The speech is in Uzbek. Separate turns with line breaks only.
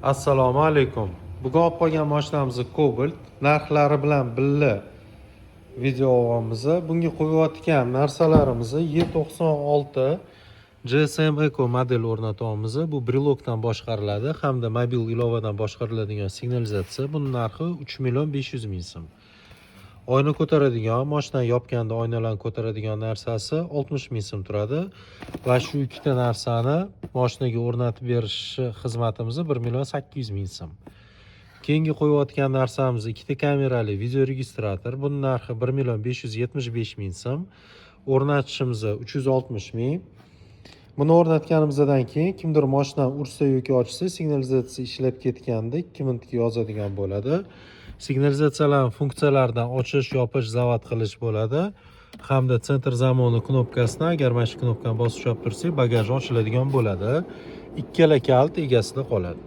Assalomu alaykum. Bugun olib qolgan mashinamiz Cobalt. Narxlari bilan birga video olyapmiz. Bunga qo'yayotgan narsalarimizni E96 GSM Eco model o'rnatyapmiz. Bu brelokdan boshqariladi hamda mobil ilovadan boshqariladigan signalizatsiya. Buning narxi 3 million 500 ming so'm. Oyna ko'taradigan, mashinani yopganda oynalarni ko'taradigan narsasi 60 ming so'm turadi va shu ikkita narsani mashinaga o'rnatib berish xizmatimiz 1 million 800 ming so'm. Keyingi qo'yayotgan narsamiz ikkita kamerali videoregistrator. Buning narxi 1 million 575 ming so'm. O'rnatishimiz 360 ming. Buni o'rnatganimizdan keyin kimdir mashinani ursa yoki ochsa, signalizatsiya ishlab ketganda 2 minutga yozadigan bo'ladi. Signalizatsiyalarning funksiyalaridan ochish, yopish, zavod qilish bo'ladi. Hamda центр замона knopkasini, agar mana shu knopkani bosib ushlab tursak, bagaj ochiladigan bo'ladi. Ikkala kalit egasida qoladi.